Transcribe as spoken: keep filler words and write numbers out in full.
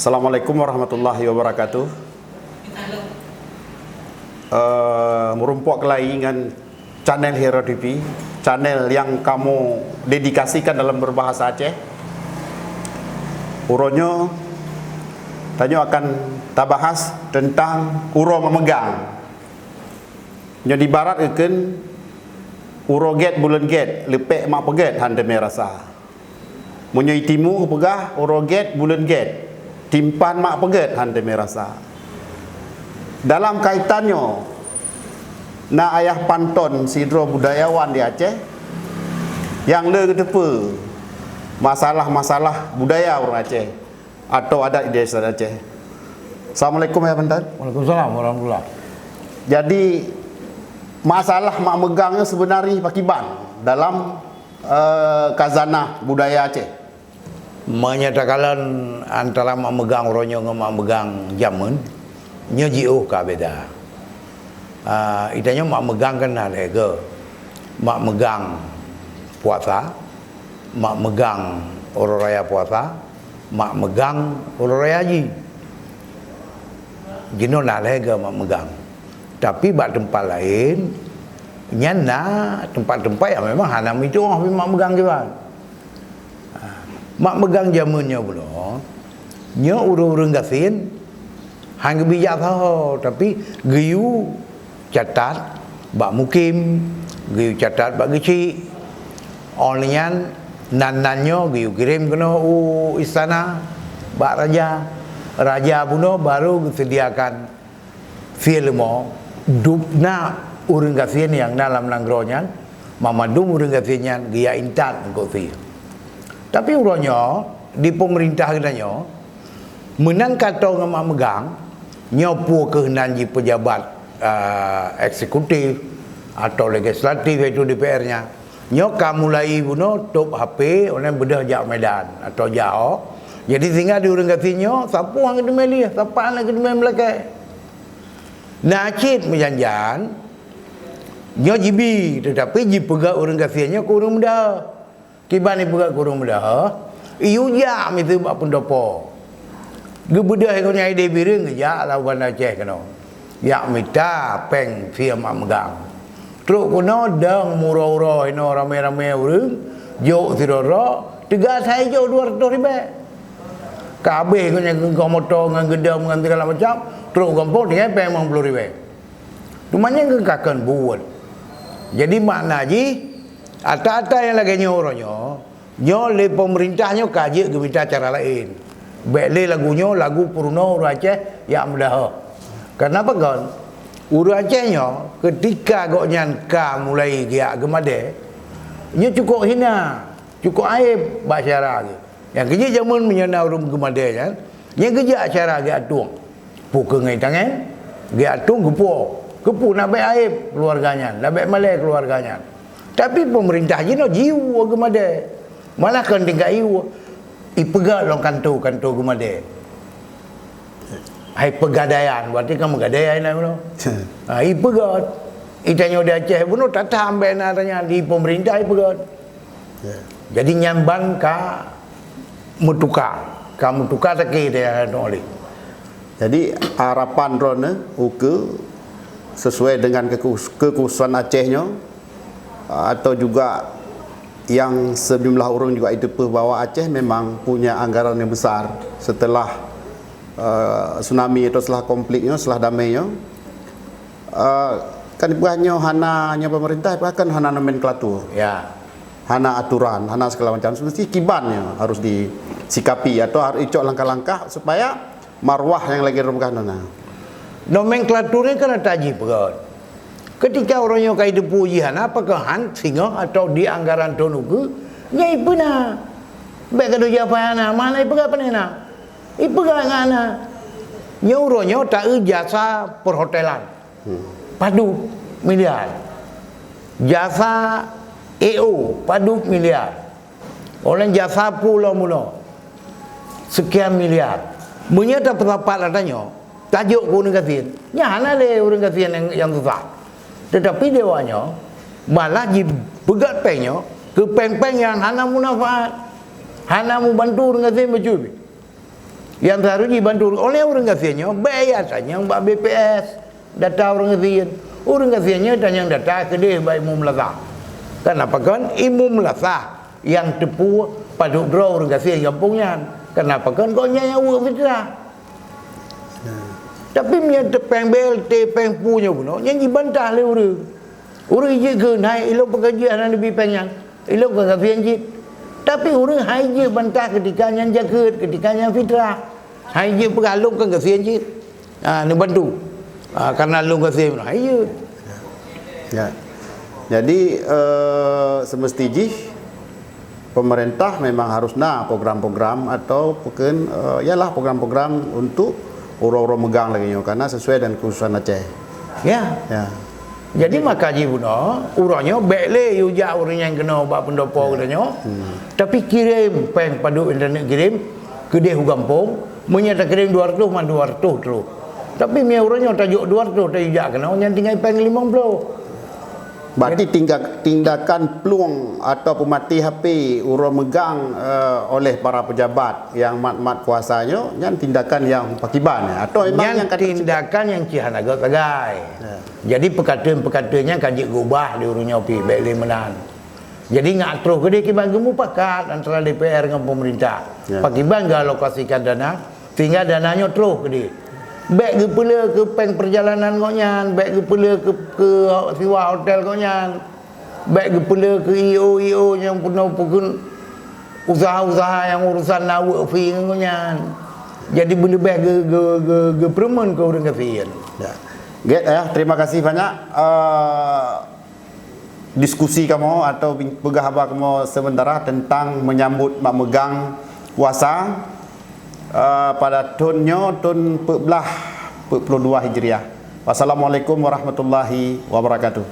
Assalamualaikum warahmatullahi wabarakatuh. Eh, meurumpok keulai ngon channel Hero T V, channel yang kamoe dedikasikan dalam berbahasa Aceh. Uroe nyoe, tanyoe akan tabahas tentang uroe mak meugang. Nyoe diibarat keu uroe gét buleuen gét, leupek mak peugét han teumé rasa. Meunyoe i timu geupeugah uroe gét buleuen gét, timphan mak peugét han teumé rasa. Dalam kaitan nyoe, na Ayah Panton sidroe budayawan di Aceh nyang le geuteupeue masalah-masalah budaya ureuëng Aceh atau adat di desa Aceh. Assalamualaikum, Ayah Panton. Waalaikumsalam warahmatullah. Jadi, masalah mak meugang nyoe seubeunarjih pakiban dalam, eh, khazanah budaya Aceh? Meunyoe takalon antara mak meugang uroe nyoe ngon mak meugang jameun, nyoe jiôh ka beda. Ah, geutanyoe mak meugang kan na lhée goe. Mak meugang puasa, mak meugang uroe raya puasa, mak meugang uroe raya haji. Jinoe na lhée goe mak meugang. Tapi bak teumpat laén, nyan na teumpat-teumpat nyang memang hana meutuoh pih mak meugang kiban. Ha, mak meugang jameun nyoe bunoe, nyoe ureuëng-ureuëng gasien han geubri jak saho, tapi geuyue catat bak mukim, geuyue catat bak geuchik. Óh lheueh nyan, nan-nan nyoe geuyue kirém keunoe u istana bak raja. Raja bunoe barô geuseudiakan sie leumo, dub na ureuëng gasien nyang na lam nanggroe nyan, mandum ureuëng gasien nyan geujak intat eungkôt sie. Tapi uroe nyoe, di peumeurintah geutanyoe, meunan ka tô ngon mak meugang, nyoe peue keuh nan jih peujabat, ah, eksekutif atau legislatif, yaitu D P R nyan. Nyoe ka mulai bunoe tôb H P, online beudôh jak Medan atau jak Ahok. Jadi, sehingga di ureuëng gasien nyoe, sapeue han geuteumé lieh, sapeue han geuteumé meulakée. Na cit meujan-jan, nyoe jibi, teutapi jipeugét ureuëng gasien nyoe keu ureuëng meudaha. Kiban jipeugét keu ureuëng meudaha, iyue jak miseue bak peundopo. Geubeudôh geuh nyan idéh Bireuen geujak lam Banda Aceh keunoe. Jak mita péng sie mak meugang. Trok keunoe dong meuuroe-uroe inoe ramé-ramé ureuëng, jok sidroe-droe, teuga sai jok dua ratus ribée. Ka habéh geuh nyan keu moto ngon geudong ngon segala macam, trok gampông tinggai péng limong ploh ribée. Teuma nyan keuh ka kheun buet. Jadi makna jih, ata-ata nyang lagée nyoe uroe nyoe, nyoe lé peumeurintah nyoe ka jeuet geumita cara laén. Bék lé lagu nyoe lagu peurunoe ureuëng Aceh jak meudaha. Kareuna pakon? Ureuëng Aceh nyoe keutika gobnyan ka mulai geujak geumadé, nyoe cukôp hina, cukôp aéb bak syedara geuh. Nyang keujeuet jameun meunyoe na ureuëng geumadé nyan, nyang keujeuet acara geuatong. Peue keu ngon tangen, geuatong keupeue? Keupeue nak bék aéb keuluwarga nyan, nak bék malée keuluwarga nyan. Tapi peumeurintah jinoe jiwoe geumadé. Malah kon tinggai iwoe, ipeugét lom kanto-kanto geumadé. Hai peugadaian, berarti kan meugadai hai na bunoe. Ha, ipeugét. Itanyoe di Aceh bunoe tatam bék na tanya di peumeurintah ipeugét. Ya. Jadi nyan ban ka meutuka, ka meutuka takée teuh oleh. Jadi harapan droeneuh ukeue sesuai dengan kekus-, kekhususan Aceh nyoe, atau juga yang sejumlah ureuëng juga iteupeu bahwa Aceh memang punya anggaran yang besar setelah, eh, tsunami atau setelah konflik nyoe, setelah damai nyoe. Eh, kan ipeugah nyoe hana, nyoe pemerintah ipeugah kan hana nomenklatur. Ya. Hana aturan, hana segala macam. Semesti kiban nyoe harus disikapi atau harus icok langkah-langkah supaya marwah nyang lagée droe peugah nyoe na. Nomenklatur nyoe kan ata jipeugét. Ketika ureuëng nyoe ka jiteupeue jih hana, apakah han singoh atau di anggaran thon ukeue, nyan ipeuna. Bék gadoh jih apa hana, mana ipeugah pane na. Ipeugah ngon hana. Nyoe uroe nyoe taeu jasa perhotelan. Hmm. Padub miliar. Jasa E O padub miliar. Oleh jasa pulo mulo sekian miliar. Meunyoe tapeusapat ata nyoe, tajok keu ureuëng gasien. Nyan hana lé ureuëng gasien nyang, nyang susah. Tetapi dewa nyoe malah jipeugét péng nyoe keu péng-péng nyang hana munafaat, hana mubantu ureuëng gasien bacut. Nyang harôh jibantu oleh ureuëng gasien nyoe, bèk tanyong bak B P S data ureuëng gasien. Ureuëng gasien nyoe tanyong data keudeh bak Imum Melasah. Kenapa kon Imum Melasah nyang teupeu padub droe ureuëng gasien gampông nyan? Kenapa kon gobnyan nyang weuek fitrah? Tapi meunyoe teupeng B L T, péng pu nyoe bunoe, nyan jibantah lé ureuëng. Ureuëng jeuet keu hai ilong peukajih hana neubi péng nyan. Ilong ka gasien cit. Tapi ureuëng hai jeuet bantah keutika nyan jakeuet, keutika nyan fitrah. Hai jeuet peugah lôn ka gasien cit. Ha, neubantu. Ha, karena lôn gasien, hai jeuet. Ya. Jadi, eh, semesti jih pemerintah memang harus na program-program atau mungkin, eh, ialah program-program untuk uroe-uroe meugang lagée nyoe karena sesuai dengan keputusan Aceh. Ya. Ya. Jadi maka jih bunoe, uroe nyoe bék lé yue jak ureuëng nyang keunoe bak pendopo geutanyoe. Hmm. Tapi kirém péng padub internet kirém keudeh u gampông, meunyoe takirém dua ratus man dua ratus terus. Tapi meunyoe uroe nyoe tajok dua ratus tayue jak keunoe nyan tinggai péng limong ploh. Berarti tingga-, tindakan plueng atau peumaté H P uroe meugang, eh, oleh para pejabat nyang mat-mat kuasa nyoe, nyan tindakan nyang pakiban, ya? Atau memang nyan nyang ka tindakan nyang cit hana göt sagai. Ya. Jadi peukateun-peukateun nyan ka jeuet geuubah di ureuëng nyoe pih, bék lé meunan. Jadi ngat troh keudeh kiban geumupakat antara D P R ngon pemerintah. Ya. Pakiban geualokasikan dana, sehingga dana nyoe troh keudeh. Bék geupeule keu péng perjalanan gobnyan, bék geupeule keu, keu siwa hotel gobnyan. Bék geupeule keu I O I O nyang peunoh pukon usaha-usaha nyang urusan na weuek fee ngon nyan. Jadi beuleubeh ge-, ge-, ge-, geupeureumeun keu ureuëng gasien. Ya. Gét, ya, terima kasih banyak, eh, diskusi kamoe atau peugah haba kamoe sementara tentang menyambut mak meugang puasa, eh, pada thon nyoe, thon peuet blaih peuet puluh dua Hijriah. Wassalamualaikum warahmatullahi wabarakatuh.